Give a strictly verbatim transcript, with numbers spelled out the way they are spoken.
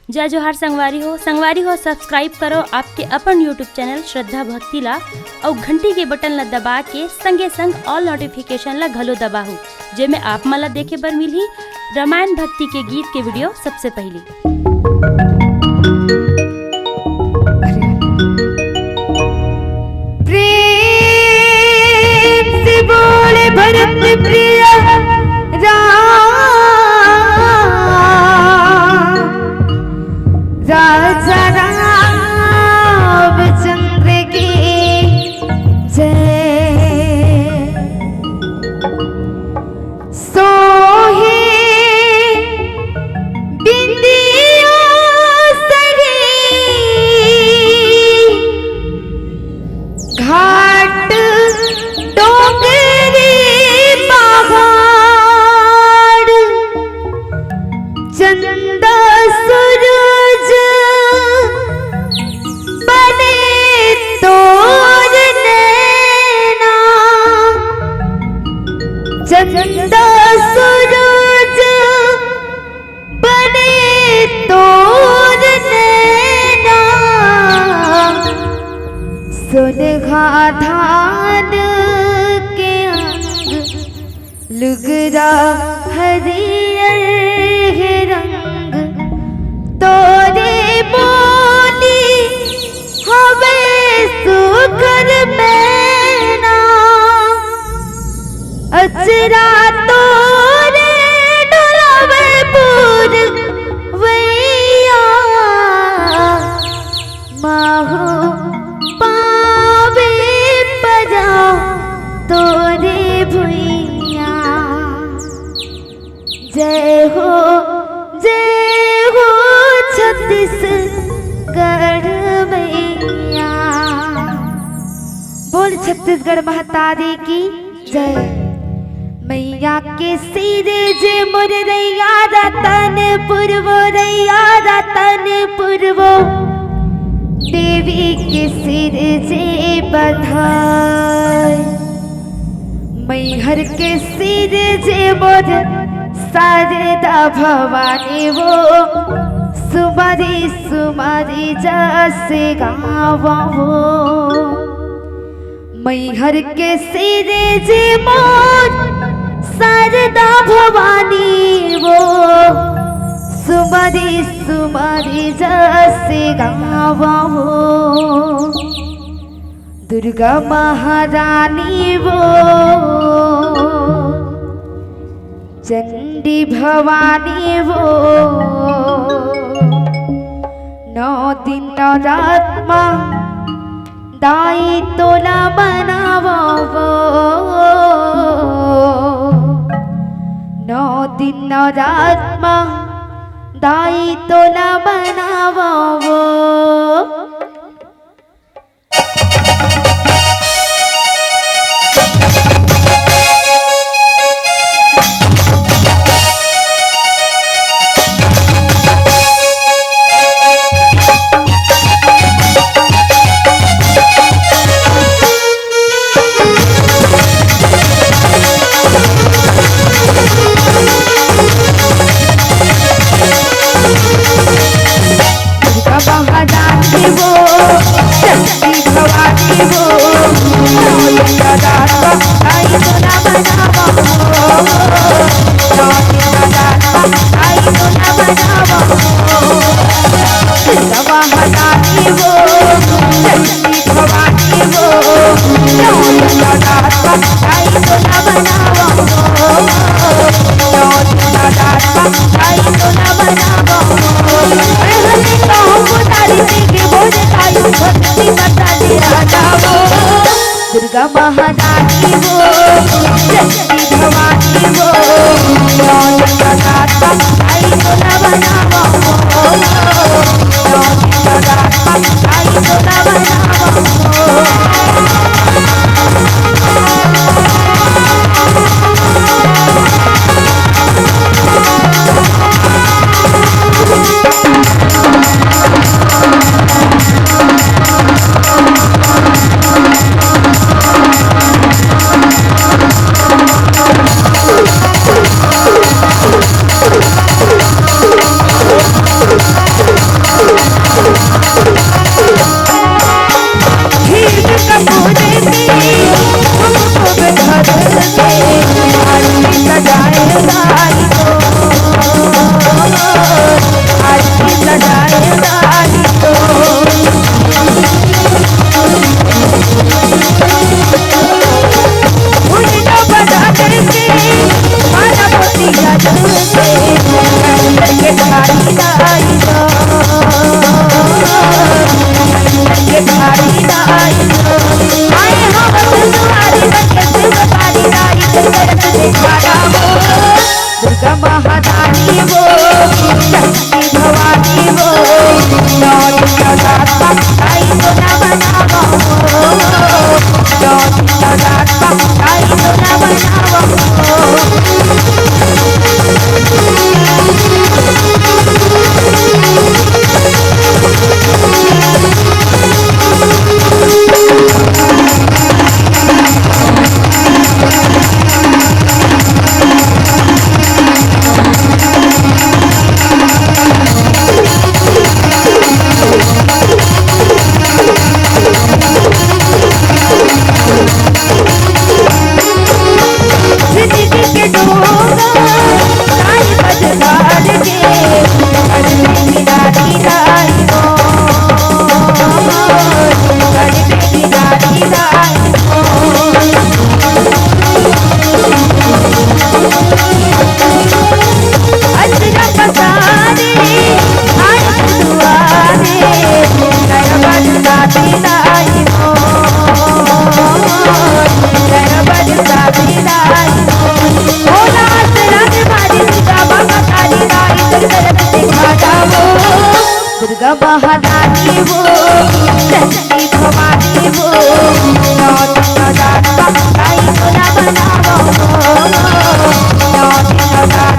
जय जोहार संगवारी हो, संगवारी हो, subscribe करो आपके अपन YouTube channel श्रद्धा भक्ति ला, अउ घंटी के button ला दबा के संगे संग all notification ला घलो दबाहू, जेमे आप मन ला देखे बर मिलही रामायण भक्ति के गीत के video सबसे पहली। प्रेम से बोले भरत प्रिय राम, राजा रामचंद्र की जय। सोहे बिंदिया सरी घाट डोंगरी पहाड़, चंदा सूरज बने तोर नैना, चंदा सूरज बने तोर नैना, सोनहा धान के अंग, लुगरा हरियर हे रंग, तोरे बोली हवे सुघर मैना, अचरा तोरे डोलावे पुरवैया, माहू पावे परा तोरे भुइया। जय हो, जय हो छत्तीसगढ़ मैया। बोल छत्तीसगढ़ महतारी की जय। मैया के सिर जे मोर रैया रतनपुर वो, रैया रतनपुर वो, देवी के सिर जे बधाई। मैहर के सिर जे मोर शारदा भवानी वो, सुमारी सुमारी जस गावा वो। मैहर के सिर जे मोर शारदा भवानी वो, सुमारी सुमारी जस गावा वो। दुर्गा महारानी वो, चंडी भवानी वो, नौ दिन नवरात मा दाई तोला मनावो वो, नौ दिन नवरात मा दाई तोला मनावो वो। दुर्गा महारानी वो, शक्ति भवानी वो, नौ दिन नवरात आई तोला मनावा वो, नौ दिन नवरात आई तोला मनावा वो। दुर्गा महारानी वो, शक्ति भवानी वो, नौ दिन नवरात आई तोला मनावा वो, नौ दिन नवरात आई तोला मनावा वो। अरे हरे कहूँ को तारी जी के बोले कायू भक्ति बता दे राजा वो। दुर्गा महारानी वो, शक्ति भवानी वो, नौ दिन नवरात आई तोला मनावा वो, नौ दिन नवरात आई तोला मनावा वो। दुर्गा महारानी हो, शक्ति भवानी हो, नौ दिन नवरात आई तो ना मनावा हो, नौ दिन नवरात आई तो ना मनावा हो। दुर्गा महारानी हो, शक्ति भवानी हो, नौ दिन नवरात आई तो ना मनावा हो, नौ दिन नवरात